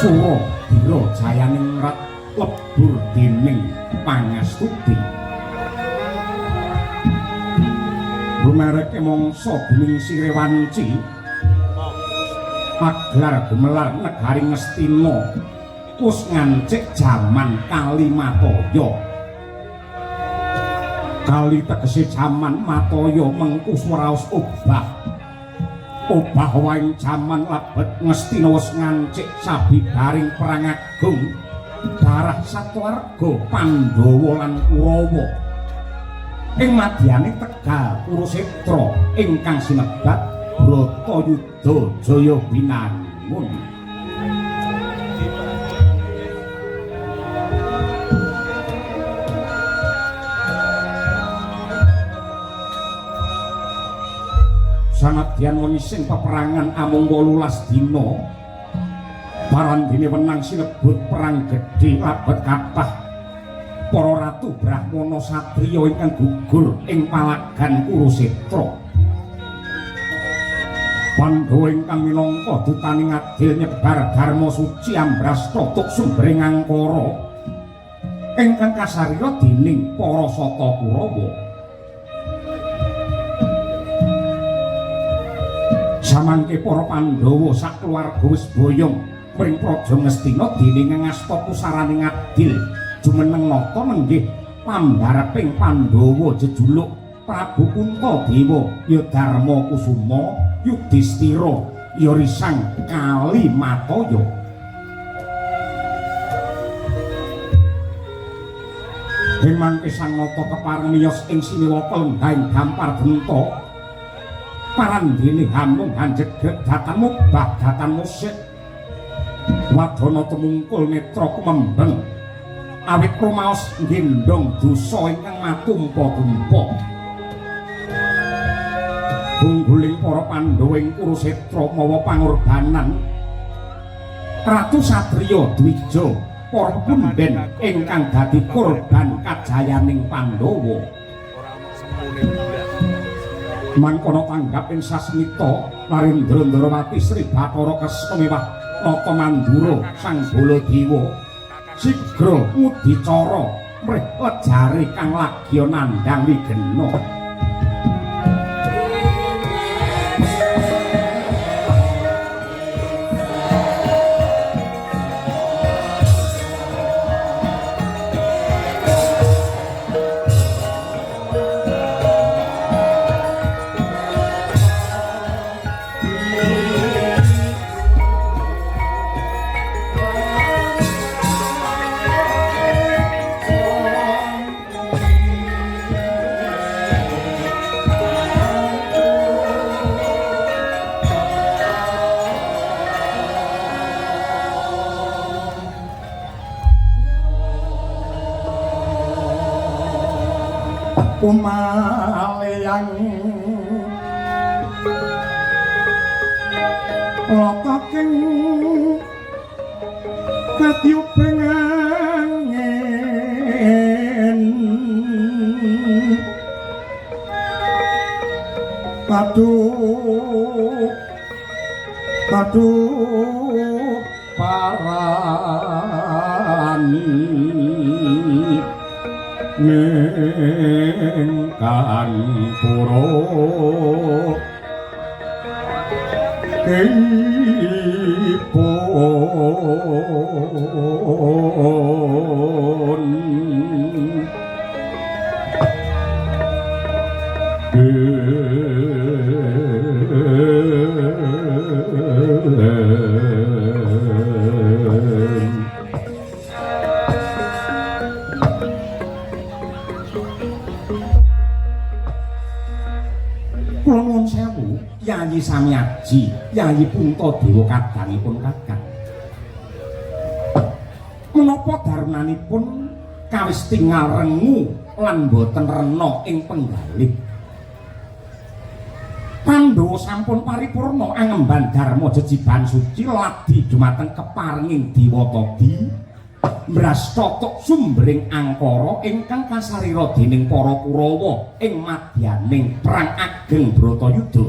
Sura Dira Jayaningrat lebur dening pangastuti. Rumereke mangsa guningsire wanci paglar gumelar negari Ngastina wis ngancik jaman Kalimataya. Kali tegese jaman, Mataya mengku sraos obah. Obah waing jaman labet Ngastina wis ngancik sabibaring perang agung darah satuarga Pandhawa lan Kurawa. Ing madyane Tegal Kurusetra ingkang sinebat Bratayuda Jaya Binangun. Sanadyan wengising peperangan amung 18 dina, parandene wenang sinebut perang gedhe labet kathah para ratu brahmana satriya ingkang gugur ing palagan Kurusetra. Pandhawa ingkang minangka dutaning adil nyebar dharma suci ambrasta tuk sumbering angkara ingkang kasarira dening para sata Kurawa. Samangke para Pandhawa sakeluwarga wis boyong mring Praja Ngastina dening ngasta pusaraning adil jumeneng nata nenggih pambareping Pandhawa jejuluk Prabu Puntadewa ya Darma Kusuma Yudhistira ya Risang Kalimataya. Ing mangke sang nata kepareng miyos ing siniwaka lenggahing dampar genta, parandene hamung hanjegeg datan mubah datan musik wadana tumungkul netra kumembeng awit rumaos nggendhong dosa ingkang matumpa-tumpa. Gungguling para Pandhawa ing Kurusetra mawa pangorbanan Ratu Satriya Dwija para punden ingkang dadi korban kajayaning Pandhawa. Mangkono tanggap ing sasmita Narendra Ndrawati Sri Bathara Kresna miwah Nata Mandura Sang Baladewa sigra ngudicara mrih lejare kang lagya nandhang wigena. Kumaleyang lokaking katyuping angin kaduh kaduh parani ningkang pura kipun. Kula nuwun sewu, Yayi Samiaji, Yayi Puntadewa kadangipun kakang. Menapa darunanipun kawis tingal rengu lan boten rena ing penggalih? Pandhawa sampun paripurna angemban dharma jejiban suci ladi dumateng keparenging Dewatadi mbrasta sumbering angkara ingkang kasarira dening para Kurawa ing madyaning perang ageng Bratayuda.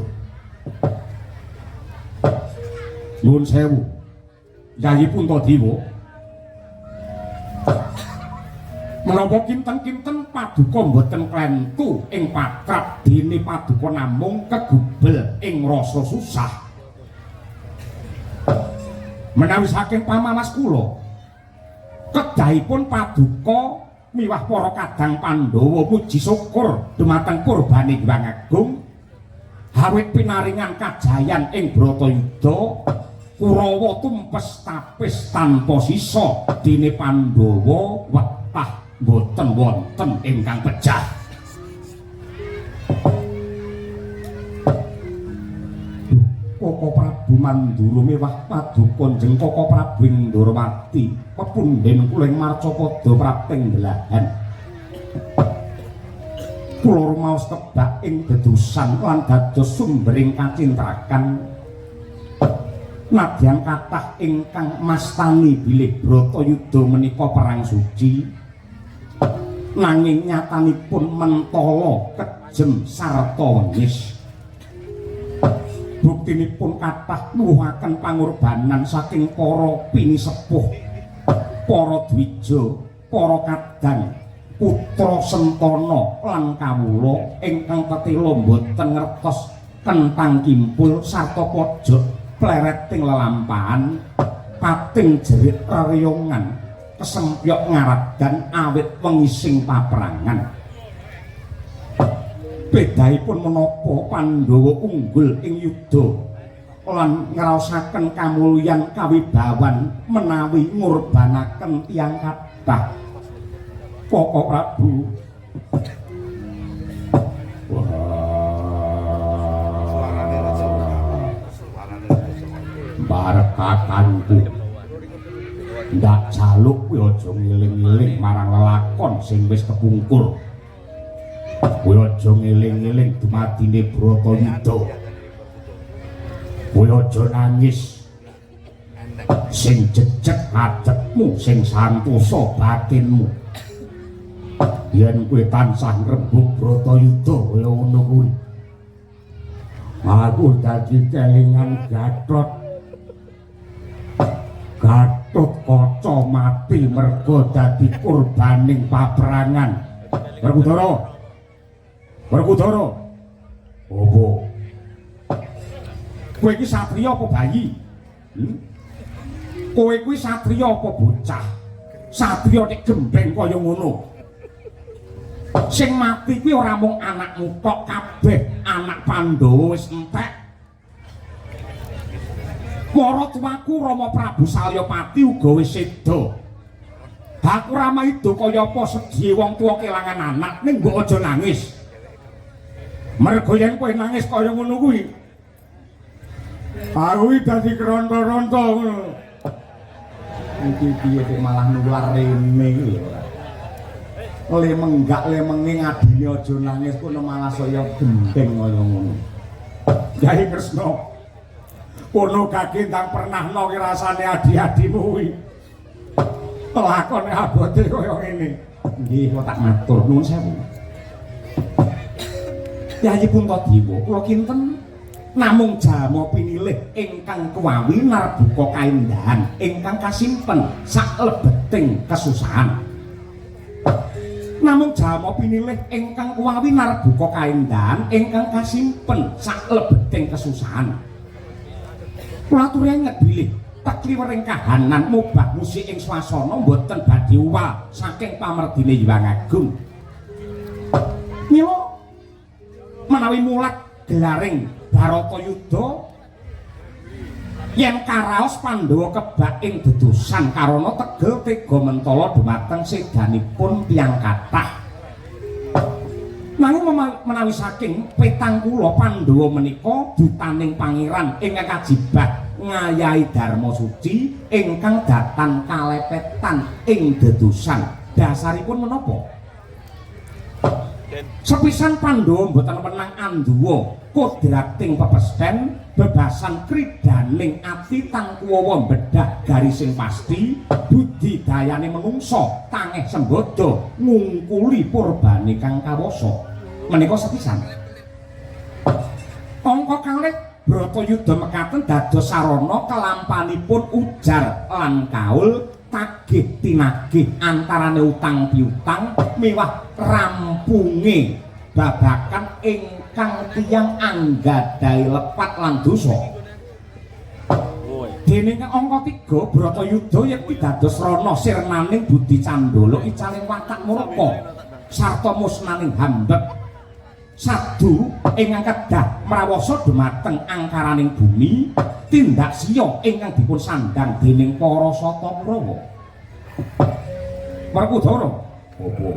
Nuwun sewu. Yayi Puntadewa, menapa kinten-kinten paduka mboten klentu ing patrap dene paduka namung kegubel ing rasa susah. Menawi saking pamawas kula, kedahipun paduka miwah para kadang Pandhawa muji syukur dumateng kurbane Hyang Agung awit pinaringan kajayan ing Bratayuda, Kurawa tumpes tapis tanpa sisa dene Pandhawa wetah boten wonten ingkang pejah. Koko Prabu Mandura miwah paduka njeng Koko Prabu Indrawati pepundhen kula ing marcapada prapting belahan. Kula rumaos kebak ing dedusan lan dados sumbering kacintrakan. Nadyan kathah ingkang mastani bilih Bratayuda menika perang suci, nanging nyatanipun mentala kejem sarta wengis. Buktinipun kathah nuwuhaken pangorbanan saking para pinisepuh, para dwija, para kadang, putra Sentana lan kawula ingkang tetela boten ngertos kentang kimpul sarta pojok plereting lelampahan, pating jerit reriyongan, kesempyok ngaradan awit wengising paperangan. Bedahipun menapa Pandhawa unggul ing yuda lan ngraosaken kamulyan kawibawan menawi ngurbanaken tiyang kathah. Koko Prabu, barep kakangku ndak jaluk kuwi aja ngeling-eling marang lelakon sing wis kepungkur. Kowe aja ngeling-eling dumadine Bratayuda. Kowe aja nangis. Sing jejeg adepmu, sing santosa batinmu. Yen kowe tansah ngrembug Bratayuda kaya ngono kuwi, aku dadi kelingan Gatot. Gatot Kaca mati merga dadi kurbaning paperangan. Werkudara. Werkudara. Apa? Kowe iki satriya apa bayi? Kowe kuwi satriya apa bocah? Satriya nek gembeng kaya ngono. Sing mati kuwi ora mung anakmu tok, kabeh anak Pandhawa wis entek. Para tuaku Rama Prabu Salyapati uga wis seda. Aku ora maido kaya apa sedhihe wong tuwa kelangan anak, ning mbok aja nangis. Mergo yen kowe nangis kaya ngono kuwi, aku iki dadi keronto-ronto ngono. Iki piye kok malah nular rene iki lho. Le menggak le mengi ngadine aja nangis kono malah saya gendeng kaya ngono. Kyai Kresna, kono kaki ndang pernahno ki rasane adi-adimu kuwi. Lakone abote kaya ngene. Nggih, kok tak matur nuwun sewu. Yayi Puntadewa, kula kinten namung jalma pinilih ingkang kewawi narbuka kaendahan ingkang kasimpen saklebeting kesusahan. Namung jalma pinilih ingkang kewawi narbuka kaendahan ingkang kasimpen saklebeting kesusahan. Kula aturi anget bilih tekliwering kahanan mobah musik ing swasana mboten badhe uwal saking pamerdine Hyang Agung. Mila menawi mulat gelaring Baratayuda yen karaos Pandhawa kebak ing dedosan karana tegel tega mentala dumateng sedanipun tiyang kathah. Nanging menawi saking petang kula Pandhawa menika dutaning pangeran ingkang kajibah ngayahi dharma suci ingkang datan kalepetan ing dedosan. Dasaripun menapa? Sepisan Pandhawa mboten wenang anduwa kodrating pepesten bebasan kridaning ati tangkuwawa bedah garising pasti budi dayane menungsa tangeh sembodo ngungkuli purbane kang kawasa. Menika sepisan. Angka kalih Bratayuda mekaten dados sarana kelampanipun ujar lan kaul tagih tinagih antarane utang piutang miwah rampunge babakan ingkang tiyang anggadhahi lepat lan dosa. Dene angka 3 Bratayuda yekti dados rana sirnaning budi candala icaling watak murka sarta musnaning hambek sadu ingkang kedah mrawasa dumateng angkaraning bumi tindak siya ingkang dipun sandhang dening para Sata Kurawa. Werkudara, apa?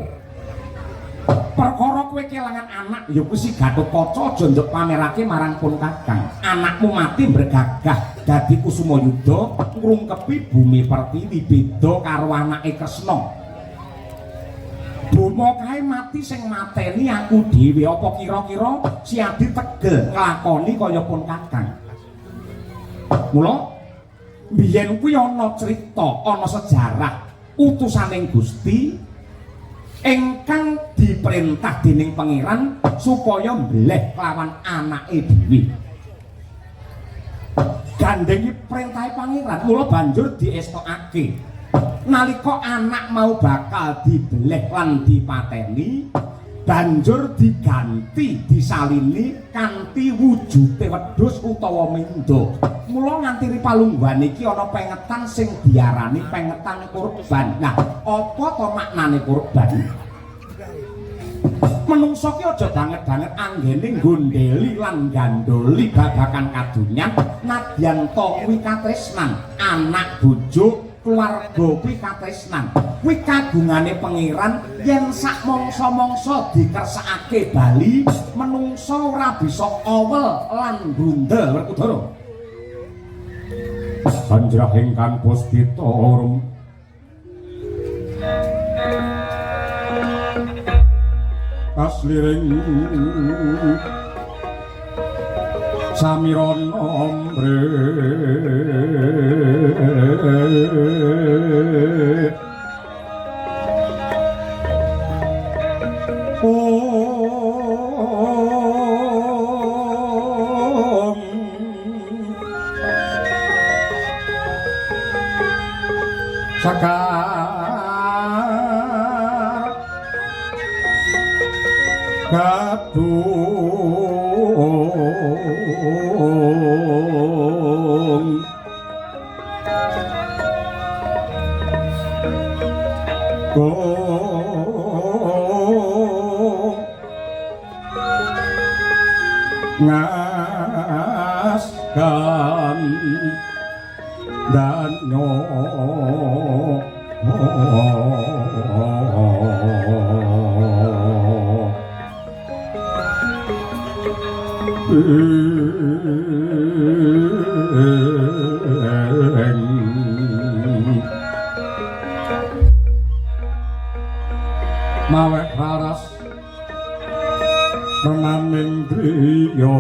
Perkara kowe kelangan anak ya kuwi si Gatotkaca aja nduk pamerake marang pun kakang. Anakmu mati mbregagah dadi Kusuma Yuda ngrungkepi bumi pertiwi beda karo anake Kresna. Boma kae mati sing mateni aku dhewe, apa kira-kira si Adi tegel nglakoni kaya pun kakang. Mula biyen kuwi ana crita, ana sejarah utusaning Gusti ingkang diperintah dening Pangeran supaya mbleh kelawan anake dhewe. Gandeng iki perintahe Pangeran, mula banjur diestokake. Nalika anak mau bakal dibeleh lan dipateni, banjur diganti disalini kanthi wujute wedhus utawa mendo. Mula nganti palungguhan iki ana pengetan sing diarani pengetan kurban. Nah, apa to maknane kurban? Menungso ki aja banget-banget anggene nggondheli lan gandoli babakan kadonyan, nadyan ta kuwi katresnan, anak bojo keluarga kuwi katresnan, kuwi kagungane Pangeran. Yen sak mangsa-mangsa dikersakake bali, menungso ora bisa awel lan grundel. Werkudara, sanjrah ingkang puspita rum asliring samirana ombre om sakar kadung kong ngaskan danyo maweh raras renaning driya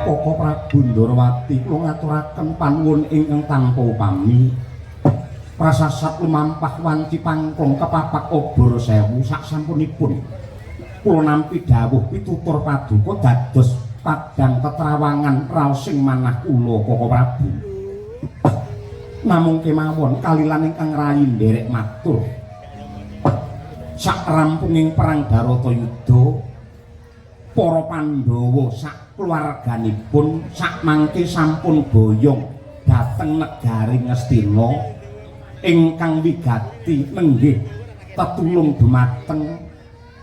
Koko Prabu Ndorowati kula ngaturaken panuwun ingkang tanpa upami. Prasasat lumampah wanci pangklong kepapak obor sewu saksampunipun kula nampi dawuh pitutur paduka dados padang tetrawangan raosing manah kula Koko Prabu. Namung kemawon kalilan ingkang rayi nderek matur. Sak rampunging perang Baratayuda, para Pandhawa sak keluarganipun sak mangke sampun boyong dhateng negari Ngastina ingkang wigati nenggih tetulung dumateng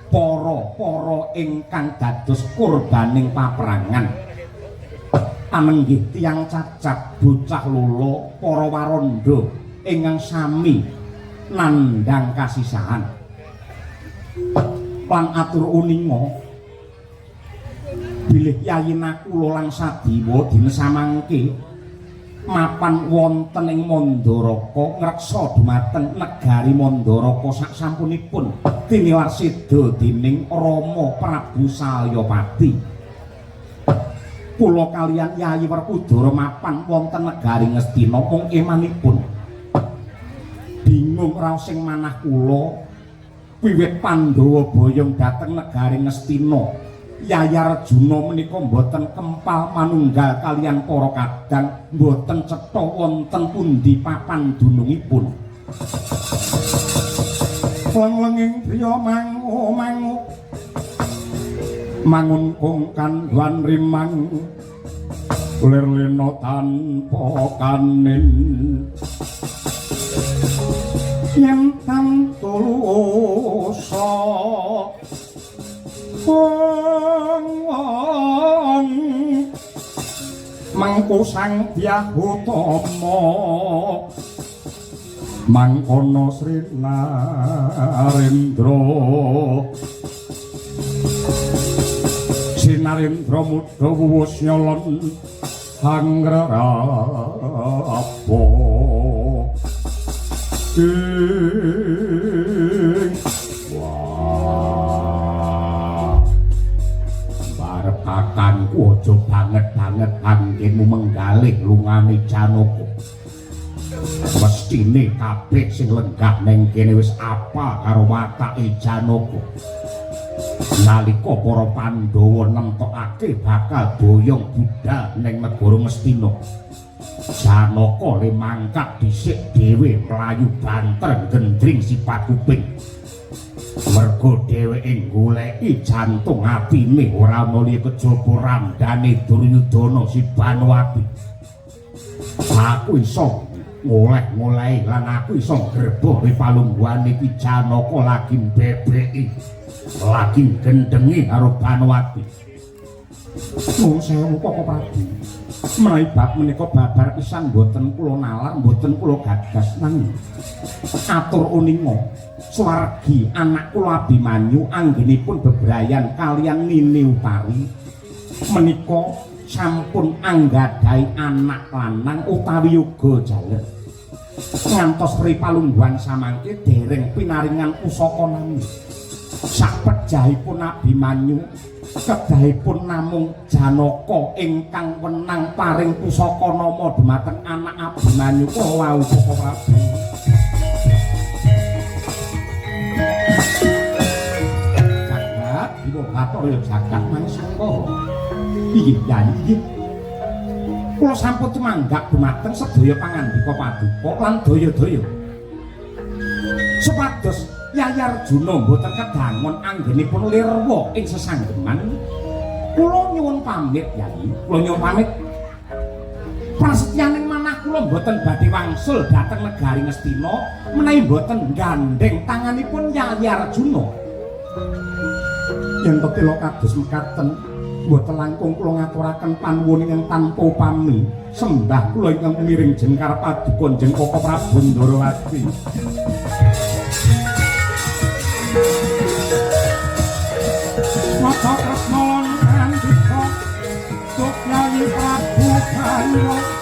para-para ingkang dados korbaning paperangan. Amenggih tiyang cacat, bocah lolo, para warandha ingkang sami nandhang kasisahan. Lan atur uninga bilih Yayi Nakula lan Sadiwa dina samangke mapan wonten ing Mandaraka ngreksa dhumateng negari Mandaraka sasampunipun tinilar seda dening Rama Prabu Salyapati. Kula kaliyan Yayi Werkudara mapan wonten negari Ngastina mung emanipun bingung raos sing manah kula wiwit Pandhawa boyong dhateng negari Ngastina. Yayi Arjuna menika mboten kempal manunggal kaliyan para kadang, mboten cetha wonten pundi papan dunungipun. Lenglenging griya mangu mangu mangun kung kandhuan rimang lir lena tanpa kanin yen tan tulusa wong mangko Sang Dyah Utama mangkono Sri Narendra Sri Narendra mudha wuwus nyolon hangrarapa ing wah barep kakangku aja banget-banget anggenmu menggalih lungane Janaka. Mestine kabeh sing lenggah neng kene wis apal karo watake Janaka. Nalika para Pandhawa nemtokake bakal boyong budhal neng negara Ngastina, Janaka le mangkat dhisik dhewe mlayu banter gendring sipat kuping. Mergo dheweke goleki jantung atine ora ana liya kejaba randane Duryudana si Banowati. Aku iso ngoleh-ngolehi lan aku iso ngrebah ri palungguhane iki Janaka lagi mbebeki, lagi gendhengi karo Banowati. Nuwun sewu Koko Prabu. Menawi bab menika babar pisan mboten kula nalar, mboten kula gagas nanging atur uninga swargi anak kula Abimanyu anggenipun bebrayan kaliyan Nini Utari menika sampun anggadhahi anak lanang utawi yoga jaler. Ngantos ri palungguhan samangke dereng pinaringan pusaka nami. Sakpejahipun Abimanyu kedahipun namung Janaka ingkang wenang paring pusaka nama dhumateng anak Abimanyu kula wau Koko Prabu. Jagat diwa Bathara jagat mangsangkara. Inggih Yayi inggih. Kula sampun tumanggak dhumateng sedaya pangandika paduka lan daya-daya. Supados Yayi Arjuna mboten kedangon anggenipun lirwa ing sesanggeman, kula nyuwun pamit Yayi, kula nyuwun pamit. Prasetyaning manah kula mboten badhe wangsul dhateng negari Ngastina menawi mboten gandheng tanganipun Yayi Arjuna. Yen tetela kados mekaten, mboten langkung kula ngaturaken panuwun ingkang tanpa upami sembah kula ingkang miring jengkar paduka Njeng Koko Prabu Ndarawati. Maca Kresna lan ngandika Duk Yayi Prabu Banyuwangi.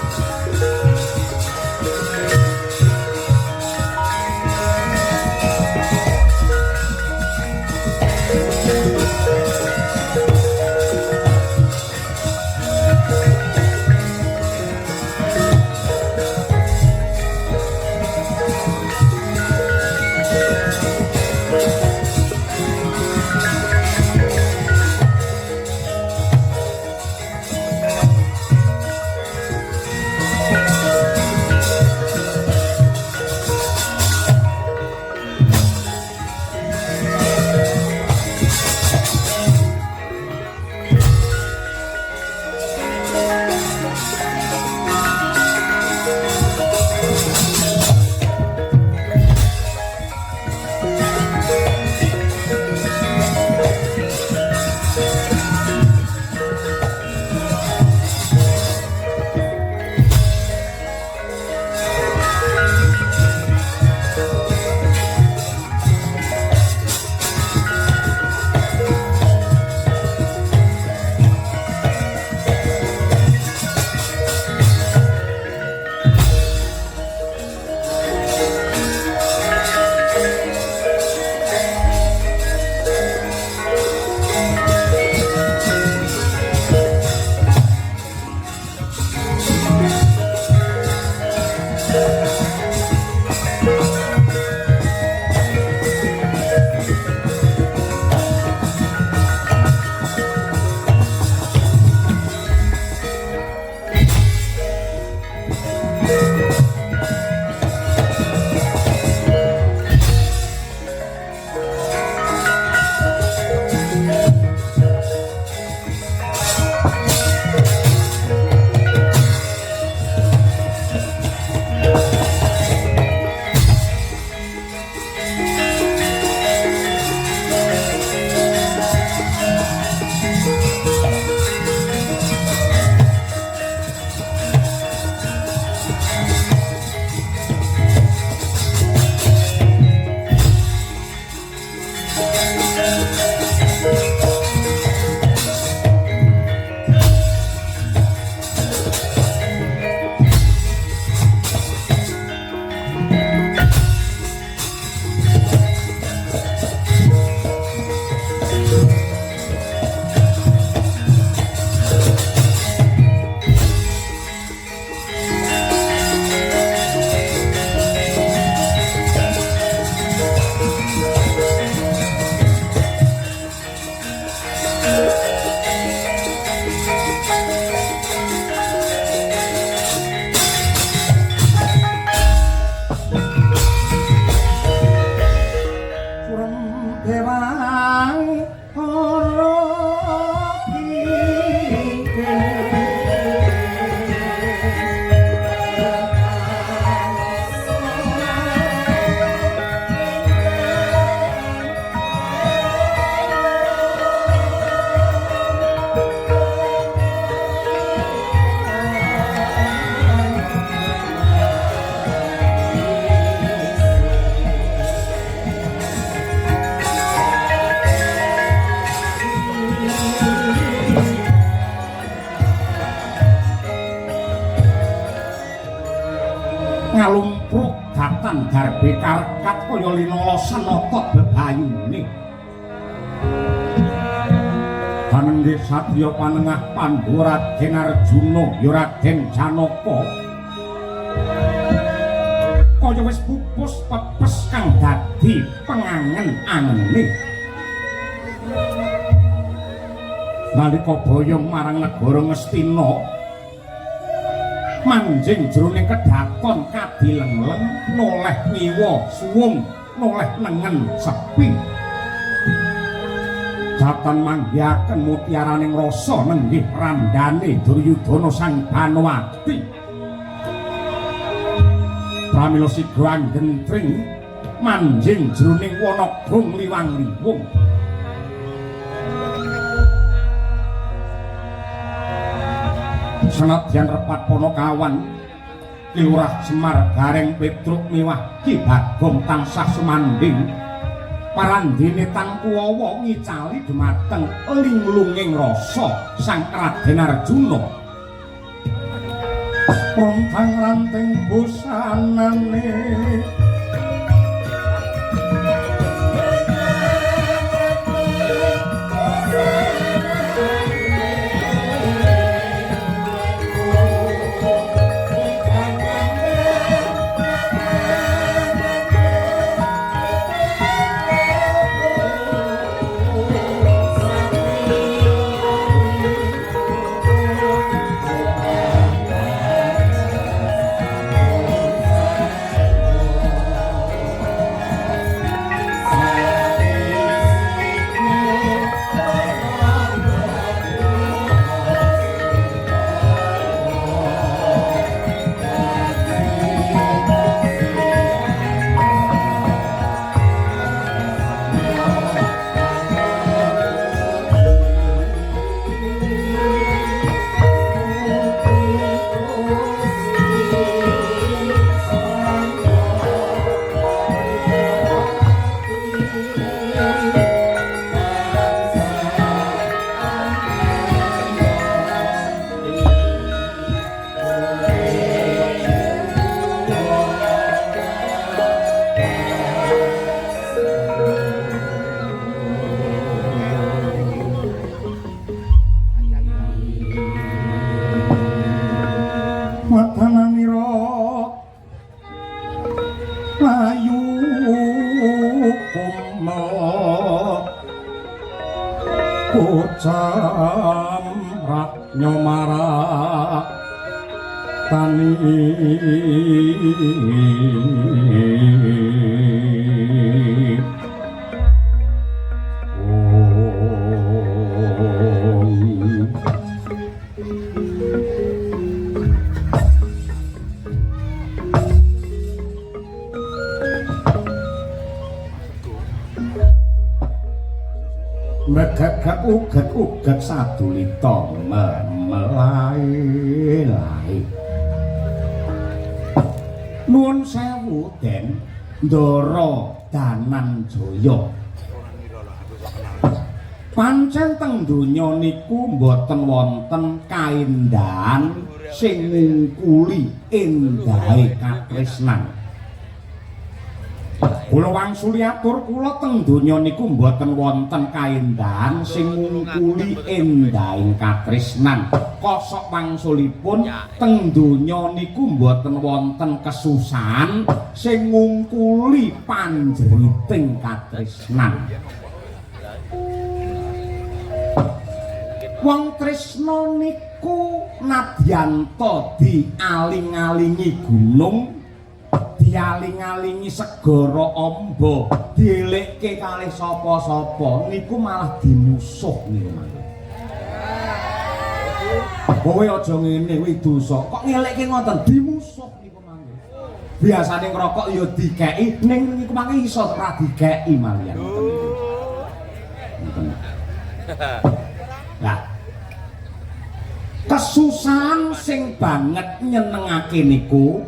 Ngalumpruk datan darbe karekat kaya linolosan otot bebayune. Panenggih satya panengah Pandhu Raden Arjuna ya Raden Janaka. Kaya wis pupus pepes kang dadi pengangen-angene. Nalika boyong marang negara Ngastina, manjing jroning kedhaton kadilengleng, noleh ngiwa suwung, noleh nengen sepi. Datan manggihaken mutiaraning rasa nenggih randane Duryudana sang Banowati. Pramila sigra anggentring manjing jroning wana gung liwang-liwung. Senadyan repat Panakawan Ki Lurah Semar Gareng Petruk miwah Ki Bagong tansah sumandhing parandene tan kuwawa ngicali dumateng linglunging rasa Sang Raden Arjuna. Rontang ranting busanane layu kumel kocam raknyo maratani. Megegek uget-uget sadulita memelae-lae. Nuwun sewu Den Ndara Dananjaya. Pancen teng donya niku mboten wonten kaendahan sing ngungkuli endahe katresnan. Kula wangsuli atur kula teng donya niku mboten wonten kaendahan sing ngungkuli endahing katresnan. Kosok wangsulipun teng donya niku mboten wonten kesusahan sing ngungkuli panjeriting katresnan. Wong tresna niku nadyanta dialing-alingi gunung, dialing-alingi segara amba, dielekke kalih sapa-sapa niku malah dimusuh niku mangke. Kowe aja ngene kuwi dosa. Kok ngelekke ngoten dimusuh niku mangke. Biasane ngrokok ya dikeki ning niku mangke iso ora dikeki malian ngoten niku. Ngoten. Lah kesusahan sing banget nyenengake niku,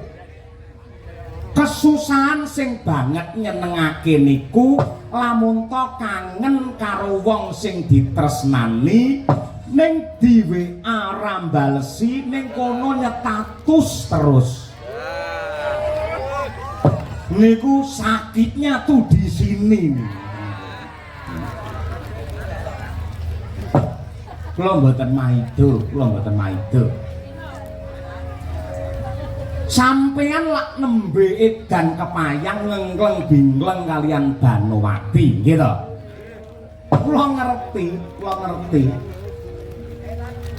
kesusahan sing banget nyenengake niku lamun to kangen karo wong sing ditresnani ning di WA ra mbalesi ning kono nyetatus terus. Niku sakitnya tuh di sini nih. Kula mboten maido, kula mboten maido. Sampeyan lak nembe edan kepayang ngengkleng bingleng kalian Banowati, nggih to? Kula ngerti, kula ngerti.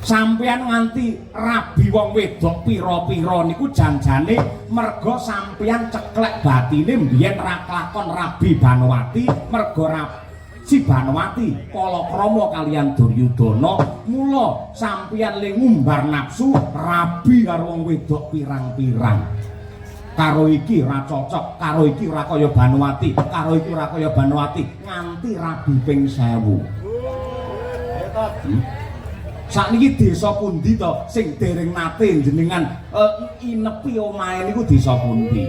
Sampeyan nganti rabi wong wedok pira-pira niku janjane merga sampeyan ceklek batine mbiyen ra kelakon rabi Banowati, merga si Banowati palakrama kalian Duryudana, mula sampeyan le ngumbar nafsu rabi karo wong wedok pirang-pirang. Karo iki ora cocok, karo iki ora kaya Banowati, karo iki ora kaya Banowati, nganti rabi ping 1000. Sakniki desa pundi to sing dereng nate jenengan inepi omahe niku desa pundi?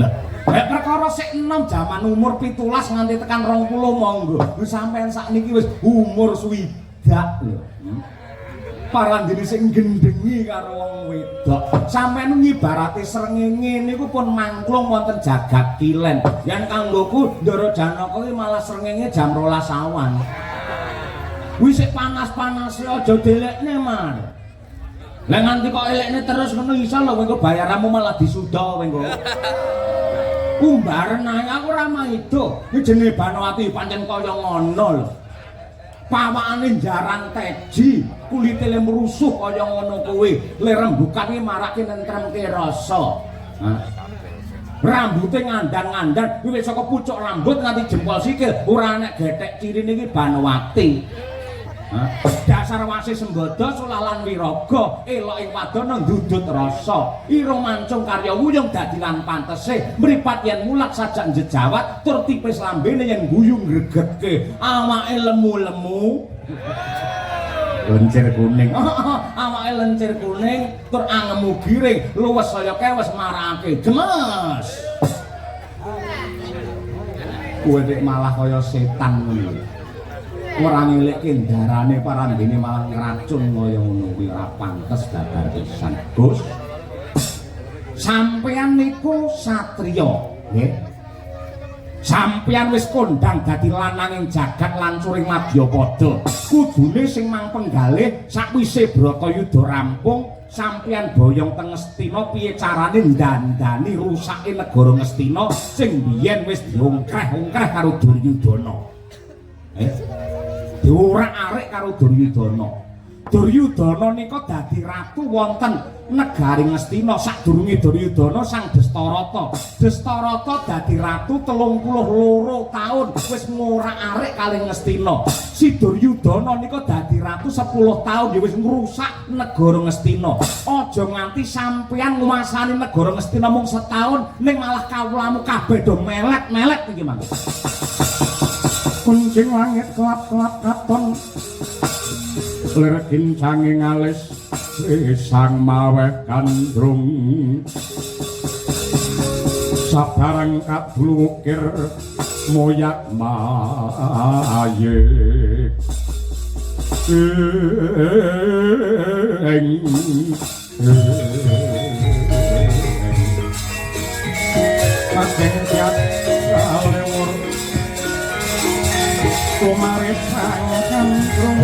Lah, nek perkara sik enom jaman umur 17 nganti tekan 20 monggo. Lho sampean sakniki wis umur swidak lho. Parandene sing gendhengi karo wong wedok. Sampeyan ngibarate srengenge niku pun mangklung wonten jagat kilen. Yen kanggoku Ndara Janaka iki malah srengenge jam 12 awan. Kuwi sik panas-panase aja delekne, Mar. Lah nganti kok elekne terus ngono iso lho engko bayaranmu malah disuda kowe engko. Umbaren ae aku ora maido. Iki jenenge Banowati pancen kaya ngono lho. Pawakane jaran teji, kulite le mrusuh kaya ngono kuwi. Le rembukan iki marake nentremke rasa. Hah? Rambute ngandan-ngandan, wiwit saka pucuk rambut nganti jempol sikil, ora enek gethek cirine iki Banowati. Dasar wase sembada sulalan wiraga, elok ing wadana ndudut rasa. Irung mancung karya wuyung dadi lan pantese, mripat yen mulat sajak njejawat, tur tipis lambene yen guyu ngregetke. Awake lemu-lemu, lencir kuning. Awake lencir kuning tur angemu giring, luwes saya kewes marake gemes. Kowe nek malah kaya setan ngono. Ora ngelekke ndarane parandene malah ngracun kaya ngono kuwi ora pantes babar pisan. Gus. Sampeyan niku satriya, nggih. Sampeyan wis kondang dadi lanang ing jagat lan curing madyapada. Kudune sing mang penggalih sakwise Bratayuda rampung, sampeyan boyong teng Ngastina piye carane ndandani rusake negara Ngastina sing biyen wis diongkreh-ongkreh karo Duryudana. Diorak-arik karo Duryudana. Duryudana nika dadi ratu wonten negari Ngastina sadurunge Duryudana Sang Destarata. Destarata dadi ratu 32 taun wis ngorak-arik kalih Ngastina. Si Duryudana nika dadi ratu 10 taun ya wis ngrusak negara Ngastina. Aja nganti sampeyan nguasani negara Ngastina mung setahun ning malah kawulamu kabeh do melet-melet iki mangke. Kuncing langit kelap-kelap katon lir kincange ngalis sang maweh gandrung sabarang kadulukir moyak mayik ing kadeng siat kalewur tumare sang gandrung.